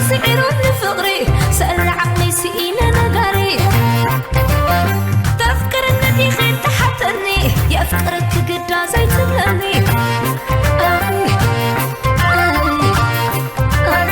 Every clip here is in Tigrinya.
ስዒሩኒ ፍቕሪ፣ ስእሊ ዓቕሊ ስኢነ ነገሪ። ተፍቅርኒ ዲኺ ትሓተኒ፣ የፍቅረኪ ግዳ ዘይትብለኒ። ኣይ፣ ኣይ፣ ኣይ።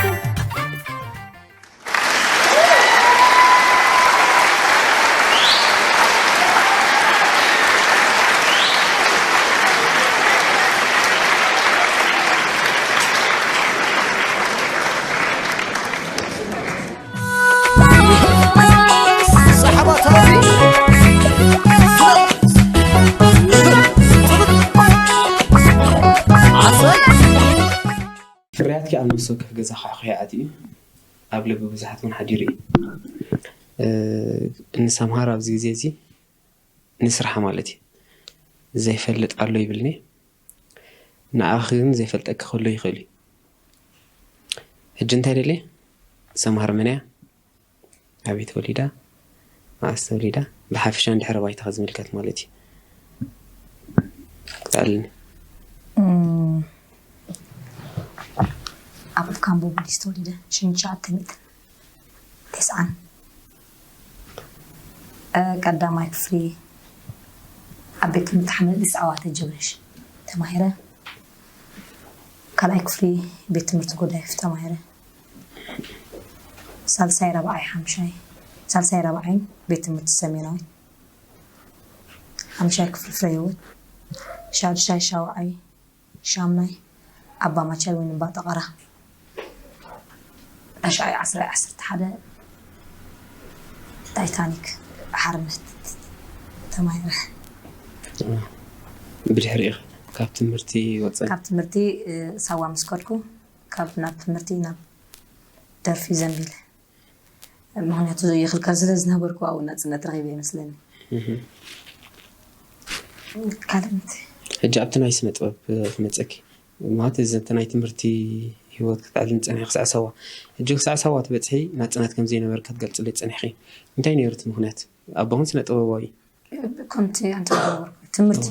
ፍርያትኪ ኣብ ነፍሲ ወከፍ ገዛ ኳዕኹ ይኣትዩ እዩ። ኣብ ልቢ ብዙሓት እውን ሓዲሩ እዩ። እ፣ ንሰምሃር ኣብዚ ግዜ እዚ ንስርሓ ማለት እዩ ዘይፈልጥ ኣሎ ይብልኒ። ንኣኺ ግን ዘይፈልጠኪ ክህሉ ይኽእል እዩ። ሕጂ እንታይ ደልየ? ሰምሃር መን እያ? ኣበይ ተወሊዳ? መዓስ ተወሊዳ? ብሓፈሻ ንድሕረ ባይታኻ ዝምልከት ማለት እዩ። ክትኣልኒ። እም፣ ኣብ ካምቦ ቡዲስ ተወሊደ ሽሕን ትሽዓተ ሚእትን ተስዓን። እ፣ ቀዳማይ ክፍሊ ኣብ ቤት ትምህርቲ ሓመድ ቢስ ዓዋተ ጀብሪሽ ተማሂረ። ካልኣይ ክፍሊ ቤት ትምህርቲ ጎዳይፍ ተማሂረ። ሳልሳይ ራብዓይ ሓምሻይ ሳልሳይ ራብዓይን ቤት ትምህርቲ ሰሜናዊት። ሓምሻይ ክፍሊ ፍረ ህይወት። ሻድሻይ ሻውዓይ ሻምናይ ኣባ ማቻል ወይን እምባ ጠቐራ። ታሽዓይ ዓስራይ ዓሰርተ ሓደ ታይታኒክ ሓርነት ተማሂረ። ብድሕሪኡ ካብ ትምህርቲ ወፀ ካብ ትምህርቲ እ፣ ሳዋ ምስ ከድኩ ካብ ናብ ትምህርቲ ናብ ደርፊ ዘንቢለ። ምክንያቱ ይኽልከል ስለ ዝነበርኩ ኣብኡ ናፅነት ረኺበ ይመስለኒ። ካልእ ምት ሕጂ ኣብቲ ናይ ስነ ጥበብ ክመፀኪ ማለት እዚ እቲ ናይ ትምህርቲ ህይወት ክትዕልኒ ፀኒሒ ክሳዕ ሳዋ ሕጂ ክሳዕ ሳዋ ትበፅሒ ናፅነት ከም ዘይነበርካ ትገልፅለይ ፀኒሕኪ እንታይ ነይሩ እቲ ምክንያት ኣቦኽን ስነ ጥበባዊ እዩ ከምቲ ኣንተ ዝነበርኩ ትምህርቲ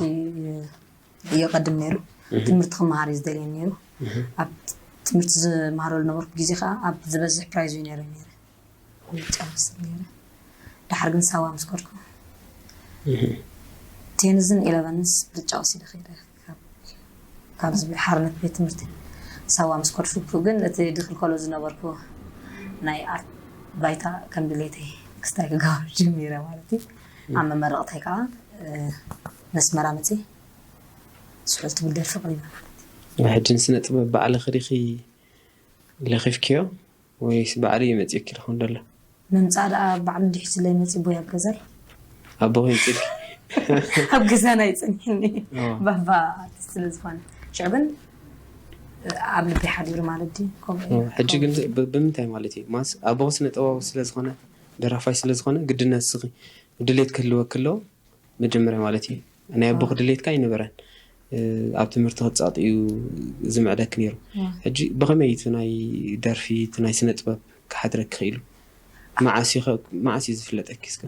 ይቐድም ነይሩ። ትምህርቲ ክመሃር እዩ ዝደልየኒ ነይሩ። ኣብ ትምህርቲ ዝመሃረሉ ነበርኩ ግዜ ከዓ ኣብ ዝበዝሕ ፕራይዝ እዩ ነይረ ነይረ ምርጫ ወስድ ነይረ። ድሓር ግን ሳዋ ምስ ከድኩ ቴንዝን ኢለቨንስ ምርጫ ወሲደ ከይደ ካብዚ ሓርነት ቤት ትምህርቲ ሳዋ ምስ ከድኩ ግን እቲ ድክልከሎ ዝነበርኩ ናይ ኣርት ባይታ ከም ድሌተይ ክስታይ ክገብር ጀሚረ ማለት እዩ። ኣብ መመረቕታይ ከዓ ነስመራ መፅእ ስሑል ትብል ደርፊ ቅሪበ ማለት እዩ። ሕጂ ንስነ ጥበብ ባዕልኺ ዲኺ ለኺፍክዮ ወይስ ባዕሉ እዩ መፂእኪ ልኾን ደሎ? ምምፃእ ደኣ ባዕሉ ድሒስለይ መፂ ቦይ ኣብ ገዛይ ኣቦ ከይፅልኪ ኣብ ገዛና ይፅንሕኒ ባባ ኣርቲስት ስለ ዝኾነ ሽዑ ግን ኣብ ልቢ ሓዲሩ ማለት ድዩ ከምኡ እዩ። ሕጂ ግን ብ- ብምንታይ ማለት እዩ ማስ ኣቦ ስነ ጥበባዊ ስለ ዝኾነ ደራፋይ ስለ ዝኾነ ግድነት ስኺ ድሌት ክህልወኪ ኣለዎ መጀመርያ ማለት እዩ ናይ ኣቦኺ ድሌትካ ኣይነበረን ኣብ ትምህርቲ ክትፃጥ እዩ ዝምዕደኪ ነይሩ ሕጂ ብኸመይ እቲ ናይ ደርፊ እቲ ናይ ስነ ጥበብ ክሓድረኪ ክኢሉ መዓስ እዩ ዝፍለጠኪ እስከ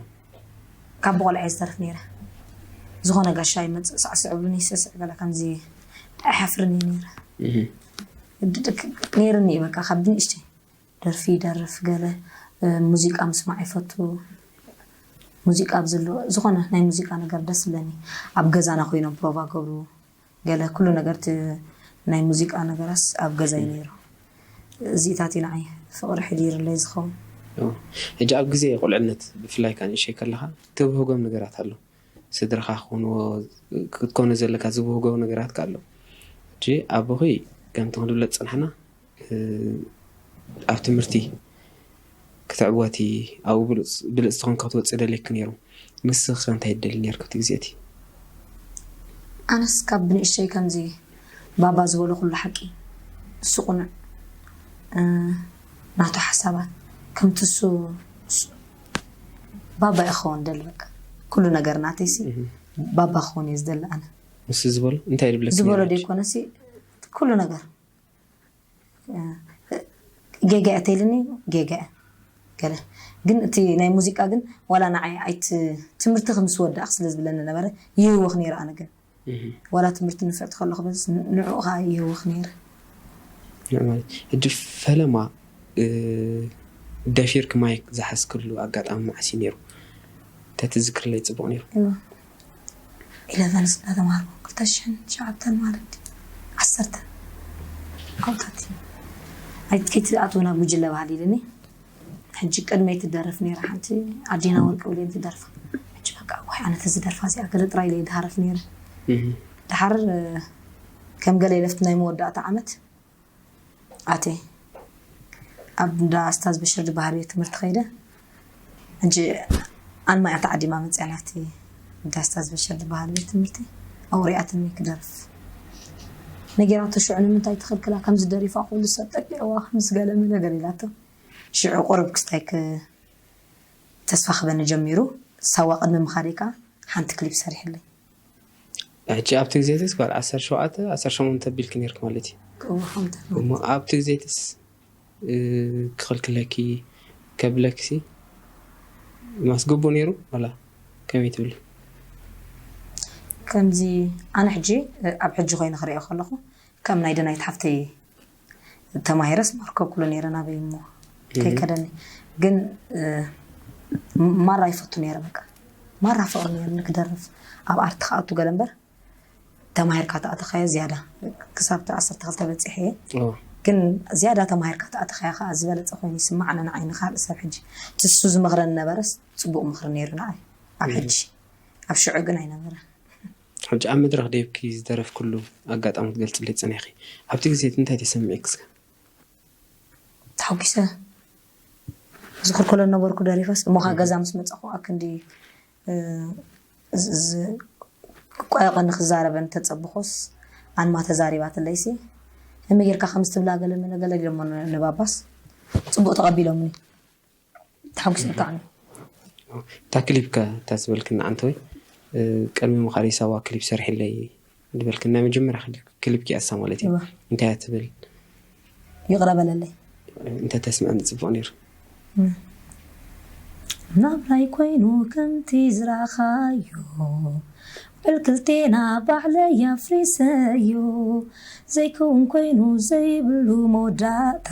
ካብ ብቆልዓ እየ ዝተርፍ ነይረ ዝኾነ ጋሻ ይመፅእ ሳዕስዕ ብሉኒ ሰስዕ ገለ ከምዚ ኣይሓፍርን እየ ነይረ ነይርኒ እዩ በቃ ካብ ብንእሽተይ ደርፊ ይደርፍ ገለ ሙዚቃ ምስማዕ ይፈቱ ሙዚቃ ኣብ ዘለዎ ዝኾነ ናይ ሙዚቃ ነገር ደስ ዝብለኒ ኣብ ገዛና ኮይኖም ፕሮቫ ገብሩ ገለ ኩሉ ነገር እቲ ናይ ሙዚቃ ነገራስ ኣብ ገዛ እዩ ነይሩ እዚኢታት እዩ ንዓይ ፍቕሪ ሕዲርለይ ዝኸውን ሕጂ ኣብ ግዜ ቁልዕነት ብፍላይ ከዓ ንእሸይ ከለኻ ተብህጎም ነገራት ኣሎ ስድራኻ ክትኮኖ ዘለካ ዝብህጎ ነገራት ኣሎ ሕጂ ኣቦኺ ከምቲ ክንብሎ ዝፀናሕና ኣብ ትምህርቲ ክትዕወቲ ኣብኡ ብልፅቲ ኮንኪ ክትወፅኢ ደልየኪ ነይሩ ንስኺ ከ እንታይ ትደልዪ ነይርኪ ኣብቲ ግዜ እቲ ኣነስ ካብ ብንእሽተይ ከምዚ ባባ ዝበሎ ኩሉ ሓቂ እሱ ቁኑዕ ናቱ ሓሳባት ከምቲ እሱ ባባ እየ ክኸውን ደሊ በቃ ኩሉ ነገር ናተይሲ ባባ ክኸውን እየ ዝደሊ ኣነ ንሱ ዝበሎ እንታይ ድብለኪ ዝበሎ ዘይኮነሲ ኩሉ ነገር ጌጋ እያ ተይልኒ ጌጋ እያ ገለ ግን እቲ ናይ ሙዚቃ ግን ዋላ ንዓይ ኣይት ትምህርቲ ምስ ወዳእክ ስለ ዝብለኒ ነበረ ይህወክ ነይረ ኣነ ግን ዋላ ትምህርቲ ንፍዕቲ ከለኹ በስ ንዕኡ ከዓ ይህወክ ነይረ ማለት ሕጂ ፈለማ እ፣ ደፊርክ ማይክ ዝሓዝክሉ ኣጋጣሚ መዓስ እዩ ነይሩ? እንተትዝክርለይ ጽቡቕ ነይሩ። ኢለቨንስ እናተማሃርኩ ክልተ ሽሕን ትሽዓተን ማለት ዓሰርተ ዓውታት እዩ። ኣይ ከይትኣትው ናብ ጉጅለ ባህሊ ኢሉኒ። ሕጂ ቅድመይ ትደርፍ ነይራ ሓንቲ ኣዴና ወርቂ ውሌን ትደርፋ። ሕጂ በቃ ዋይ ኣነ ተዝደርፋ እዚኣ ገለ ጥራይ ኢለ ይድሃረፍ ነይረ። እህ። ድሓር እ፣ ከም ገለ ኢለፍቲ ናይ መወዳእታ ዓመት ኣትየ ኣብ እንዳ ኣስታዝ በሽር ዝበሃል ቤት ትምህርቲ ከይደ። ሕጂ ኣልማ እያ ተዓዲማ መፅያ ናብቲ እንዳ ኣስታዝ በሽር ዝበሃል ቤት ትምህርቲ ኣብኡ ሪኣትኒ ክደርፍ ነጊራቶ። ሽዑ ንምንታይ ትኽልክላ ከምዚ ደሪፋ ኩሉ ሰብ ጠቂዕዋ ከምዚ ገለ መለ ገለ ኢላቶ። ሽዑ ቁሩብ ክስታይ ክ- ተስፋ ክበኒ ጀሚሩ። ሳዋ ቅድሚ ምኻደይ ከዓ ሓንቲ ክሊፕ ሰሪሕለይ። ሕጂ ኣብቲ ግዜትስ ጓል ዓሰርተ ሸውዓተ ዓሰርተ ሸሞንተ ቢልክ ነርክ ማለት እዩ። እዎ ሓንቲ እሞ ኣብቲ ግዜትስ እ፣ ክኽልክለኪ ከብለክሲ ማስገቡ ነይሩ ዋላ ከመይ ትብሉ? ከምዚ ኣነ ሕጂ ኣብ ሕጂ ኮይነ ክሪኦ ከለኹ ከም ናይ ደናይት ሓፍተይ ተማሂረስ ማርከብኩሉ ነይረ ናበይ እሞ ከይከደኒ ግን እ፣ ማራ ይፈቱ ነይረ። በቃ ማራ ፍቕሪ ነይሩ ንክደርፍ ኣብ ኣርቲ ክኣቱ ገለ እምበር ተማሂርካ ተኣተኻዮ ዝያዳ ክሳብ ዓሰርተ ክልተ በፂሐ እየ። ኦ፣ ግን ዝያዳ ተማሂርካ ተኣተኻዮ ከዓ ዝበለፀ ኮይኑ ይስማዓኒ ንዓይ ንካልእ ሰብ። ሕጂ ትሱ ዝመኽረኒ ነበረስ ፅቡቕ ምኽሪ ነይሩ ንዓይ ኣብ ሕጂ። ኣብ ሽዑ ግን ኣይነበረ። ሕጂ ኣብ መድረኽ ደይብኪ ዝደረፍክሉ ኣጋጣሚ ክትገልፅለይ ፀኒሕኪ ኣብቲ ግዜ እንታይ ተሰሚዕኪ እስከ? ተሓጒሰ ዝኽልከሎ ነበርኩ ደሪፈስ እሞ ከዓ ገዛ ምስ መፃኹ ኣክንዲ እ፣ ዝ- ዝ- ቆየቐ ንክዛረበን ተፀብኾስ ኣንማ ተዛሪባትለይሲ እመ ጌርካ ከምዚ ትብላ ገለ መለ ገለ ኢሎሞ ን- ንባባስ ፅቡቕ ተቐቢሎምኒ። ተሓጒሰ ብጣዕሚ። እታ ክሊፕ ከ እንታይ ዝበልክና ኣንተ ወይ እ፣ ቅድሚ ምኻደይ ሳዋ ክሊፕ ሰሪሕለይ ዝበልክና ናይ መጀመርያ ክሊ- ክሊፕ ኪኣሳ ማለት እዩ። እወ። እንታይ እያ ትብል? ይቕረ በለለይ። እንተ ተስምዐኒ ጽቡቕ ነይሩ። ናብራይ ኮይኑ ከምቲ ዝረኣኻዮ ዕልክልቴና ባዕለይ ኣፍሪሰዮ ዘይከውን ኮይኑ ዘይብሉ መወዳእታ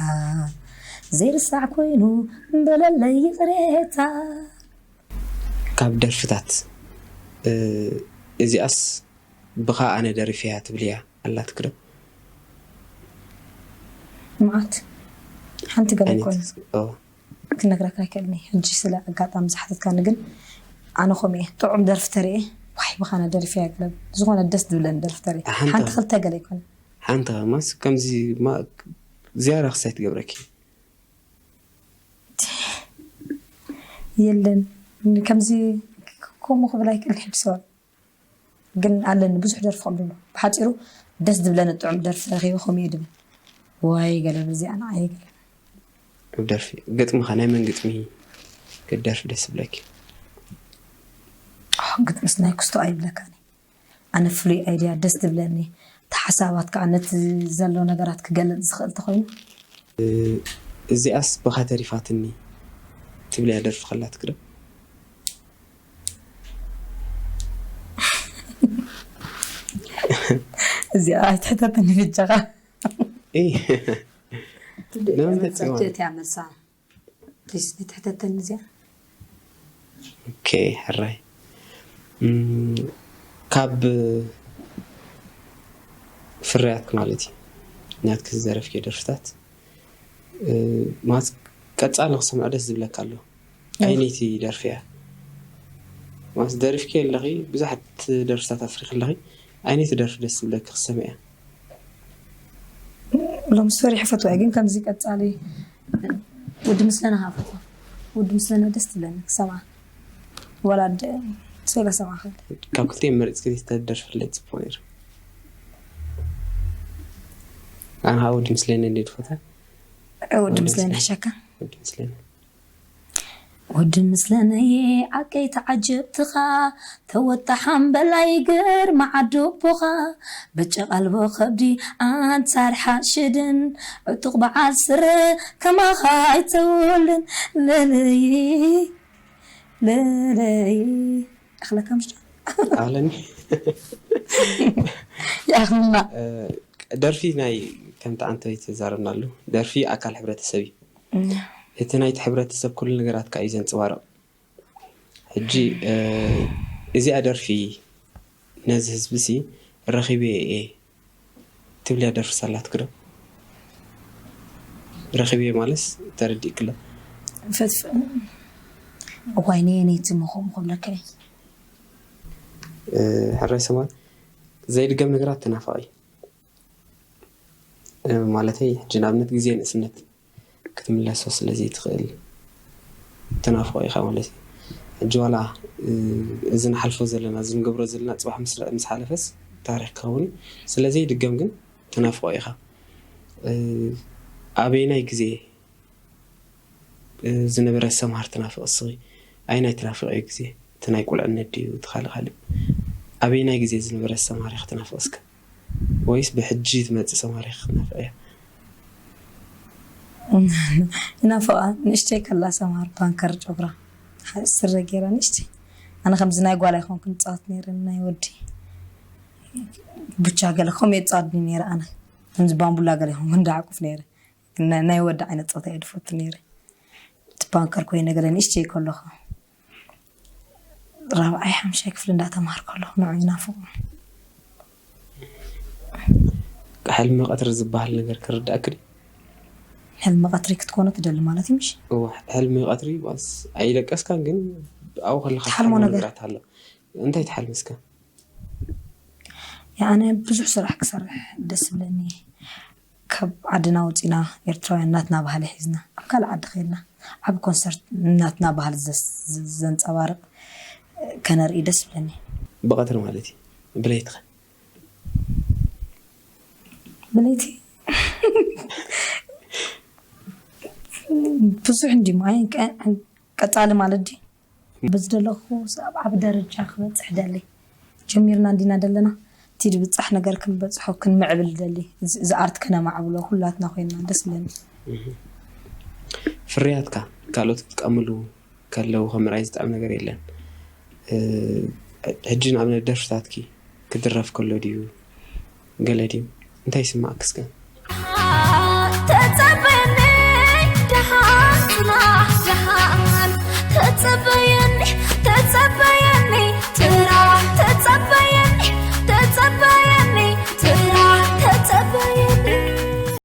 ዘይርሳዕ ኮይኑ በለለይ ይቕሬታ። ካብ ደርፍታት እ፣ እዚኣስ ብኻ ኣነ ደሪፈያ ትብልያ ኣላትክ ዶ? መዓት ሓንቲ ገለ ይኮነ ኦ፣ ክነግረካ ይክእልኒ ሕጂ ስለ ኣጋጣሚ ዝሓተትካኒ ግን ኣነ ከምኡ እየ ጥዑም ደርፊ ተሪኤ ዋይ ብኻና ደሪፈያ ገለ ዝኾነ ደስ ዝብለኒ ደርፊ ተሪኤ ሓንቲ ሓንቲ ክልተ ገለ ይኮነ ሓንቲ ማስ ከምዚ ማ- ዝያዳ ክሳይ ትገብረኪ የለን ከምዚ ከምኡ ክብል ኣይክእል ሕጂ ሰባት ግን ኣለኒ ብዙሕ ደርፊ ከም ዘሎ ብሓፂሩ ደስ ዝብለኒ ጥዑም ደርፊ ረኪበ ከምኡ እየ ድብል ወይ ገለ በዚኣ ንዓይ ገለ ደርፊ ግጥሚ ከ ናይ መን ግጥሚ ክትደርፊ ደስ ይብለኪ? ግጥምስ ናይ ክስቶ ኣይብለካኒ ኣነ ፍሉይ ኣይድያ ደስ ትብለኒ ተሓሳባት ከዓ ነቲ ዘሎ ነገራት ክገልፅ ዝኽእል ተኮይኑ እዚኣስ ብኻ ተሪፋትኒ ትብልያ ደርፊ ከላትክ ዶ? እዚኣ ኣይትሕተተኒ ብጃኻ እይ፣ እቲያ መልሳ ፕሊስ ኣይትሕተተኒ እዚኣ ኦኬ ሕራይ እም፣ ካብ ፍርያትክ ማለት እዩ ናትክ ዝደረፍክዮ ደርፍታት እ፣ ማለት ቀጻሊ ክሰምዖ ደስ ዝብለካ ኣሎ ኣየነይቲ ደርፊ እያ ማለት ደሪፍኪ ኣለኺ ብዙሓት ደርፍታት ኣፍሪኺ ኣለኺ ኣየነይቲ ደርፊ ደስ ዝብለኪ ክሰምዕ እያ ሎም ስቶሪ ይፈትዋ ግን ከምዚ ቀጻሊ ወዲ ምስለና ሃፈቶ ወዲ ምስለና ደስ ትብለኒ ክሰማ ወላ ደ ስለ ሰማ ክል ካብ ክልተ መሪፅኪ ተደርፍለይ ፅቡቅ ነይሩ ኣነ ከዓ ወዲ ምስለኒ እንዴ ትፈታ ወዲ ምስለና ሕሸካ ወዲ ምስለኒ ወዲ ምስለነየ ዓቀይ ተዓጀብትኻ ተወጣ ሓምበላይ ግርማ ዓዲ ኣቦኻ በጨ ቃልቦ ከብዲ ኣንጻር ሓሽድን ዕጡቕ በዓል ስረ ከማኻ ኣይተወልን ለለይ ለለይ ኣኽለካ ምሽ ኣለኒ ይኣኽልና ደርፊ ናይ ከምቲ ኣንተ ተዛረብናሉ ደርፊ ኣካል ሕብረተሰብ እዩ እቲ ናይቲ ሕብረተሰብ ኩሉ ነገራት ከኣ እዩ ዘንጸባርቕ። ሕጂ እዚኣ ደርፊ ነዚ ህዝቢ ሲ ረኺበ እየ ትብልያ ደርፊ ሳላትክ ዶ? ረኺበ ማለት ተረዲእክለ? እዋይ ነየነይቲ ምኾም ኮለከ ሕራይ ሰማት ዘይድገም ነገራት ትናፍቕ እዩ። ማለተይ ሕጂ ንኣብነት ግዜ ንእስነት ክትምለሶ ስለዘይትኽእል ትናፍቆ ኢኻ ማለት እዩ። ሕጂ ዋላ እዚ ንሓልፎ ዘለና እዚ ንገብሮ ዘለና ፅባሕ ምስ ሓለፈስ ታሪክ ክኸውን እዩ። ስለዘይድገም ግን ትናፍቆ ኢኻ። ኣበየናይ ግዜ ዝነበረ ኣስተምሃር ትናፍቕ እስኺ? ኣየናይ ትናፍቕ እዩ ግዜ? እቲ ናይ ቁልዕነት ድዩ እቲ ካልእ ካልእ? ኣበየናይ ግዜ ዝነበረ ኣስተምሃር ኢኻ ትናፍቕ እስከ? ወይስ ብሕጂ ትመጽእ ኣስተምሃር ኢኻ ክትናፍቕ እያ? ይናፍቓ ንእሽተይ ከላ ኣስተምሃር ፓንከር ጨጉራ ስረ ገይራ ንእሽተይ ኣነ ከምዚ ናይ ጓል ኣይኮንኩን ፃወት ነይረ ናይ ወዲ ብቻ ገለ ከምኡ የፃወት ነይረ ኣነ ከምዚ ባምቡላ ገለ ይኮንኩን ዳዕቁፍ ነይረ ናይ ወዲ ዓይነት ፆታ እየ ድፈቱ ነይረ እቲ ፓንከር ኮይነ ገለ ንእሽተይ ከለኹ ራብዓይ ሓምሻይ ክፍሊ እንዳተማሃር ከለኹ ንዑ ይናፍቑ ሕልሚ ቀትሪ ዝበሃል ነገር ክርዳእክ ድዩ? ሕልሚ ቀትሪ ክትኮኖ ትደሊ ማለት እዩ ምሽ? እወ፣ ሕልሚ ቀትሪ ባስ ኣይደቀስካን፣ ግን ኣብኡ ከለካ ትሓልሞ ትሓልሞ ነገር። ነገራት ኣሎ። እንታይ ትሓልም እስከ? ኣነ ብዙሕ ስራሕ ክሰርሕ ደስ ዝብለኒ ካብ ዓድና ወፂና ኤርትራውያን ናትና ባህሊ ሒዝና ኣብ ካልእ ዓዲ ከይድና ዓብ ኮንሰርት ናትና ባህሊ ዘንፀባርቕ ከነርኢ ደስ ዝብለኒ። ብቐትሪ ማለት እዩ። ብለይትኸ? ብለይቲ ብዙሕ እንዲ ማይ ቀፃሊ ማለት ድዩ? በዚ ዘለኹ ኣብ ዓቢ ደረጃ ክበፅሕ ደሊ ጀሚርና እንዲና ደለና እቲ ድብፃሕ ነገር ክንበፅሖ ክንምዕብል ደሊ እዚ ኣርት ከነማዕብሎ ኩላትና ኮይንና ደስ ብለኒ ፍርያትካ ካልኦት ክጥቀምሉ ከለው ከምርኣይ ዝጥዕም ነገር የለን ሕጂ ንኣብነት ደርፍታትኪ ክድረፍ ከሎ ድዩ ገለ ድዩ እንታይ ይስማዕክ እስከ